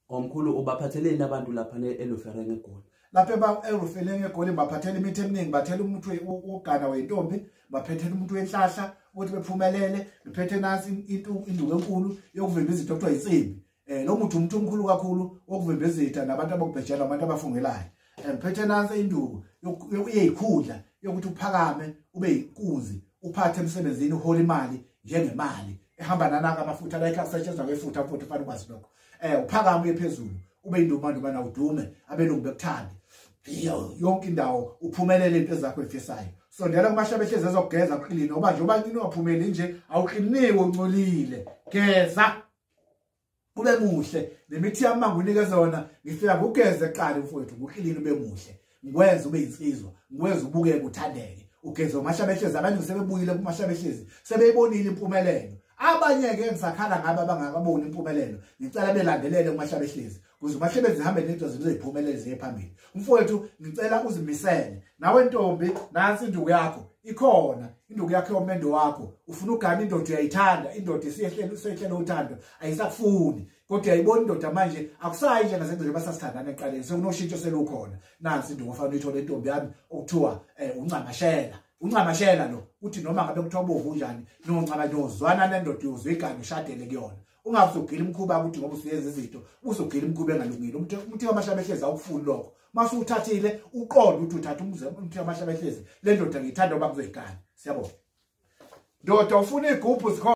Omkhulu, ubaphatheleni abantu lapha eLufereng eGoli? Lapha eLufereng eGoli baphathela imithi eminingi, bathela umuthi wogana wentombi, baphethela umuntu wenhlahla ukuthi bephumelele, bephethe nansi induku enkulu yokuvimba izinto okuthiwa insimbi. Lo muthi umuntu omkhulu kakhulu wokuvimba izitha nabantu abakubhejela, abantu abafungelayo. Ngiphethe nansi induku yeyikhundla yokuthi uphakame ube yinkunzi, uphathe emsebenzini, uhole imali njengemali ehamba nanaka amafutha la esetshenziswa ngefutha, mfuthu ufana ukwazi lokho. Uphakame uye phezulu, ube indumandumana udume, abelungu bekuthande yonke indawo, uphumelele into zakho efisayo. Sondela kuMahlabehlezi ezokugeza uqinile, ngoba nje uba ungaphumeli nje awuqiniwe, uncolile. Geza ube muhle, nemithi yami mangunikeza yona ngifika ngugeze kuqala mfowethu, nguqinile ube muhle, ngikwenze ube insizwa, ngikwenze ubukeke uthandeke. Ugeze uMahlabehlezi, abanye sebebuyile kuMahlabehlezi, sebeyibonile impumelelo. Abanye ke ngisakhala ngabo abangakaboni impumelelo, ngicela belandelele kuMahlabehlezi ukuze uMahlebezi ihambe nento zizophumelela ziye phambili. Mfowethu, ngicela uzimisele nawe ntombi, nansi induku yakho ikhona, induku yakho yomendo wakho. Ufuna ugana indoda, uyayithanda indoda, isiyehlele usehlele uthando, ayisakufuni kodwa uyayibona indoda manje, akusayi nje ngasendlela basasithandana eqaleni, sekunoshintsho selukhona. Nansi induku ofanele uyithole intombi yami okuthiwa uncamashela. Uncamashela lo uthi noma ngabe kuthiwa bovu unjani, noncama nozwana nendoda uyozwa igama ushadele kuyona. Ungazogila imkhuba ukuthi ngoba usuyenza izinto uzogila imkhuba engalungile. Umuthi kaMahlabehlezi awukufuni lokho. Mase uthathile uqonde ukuthi uthatha umuthi kaMahlabehlezi, le ndoda ngiyithanda ngoba kuzoyigana. Siyabonga. Ndoda ufuna igubhu zikhona.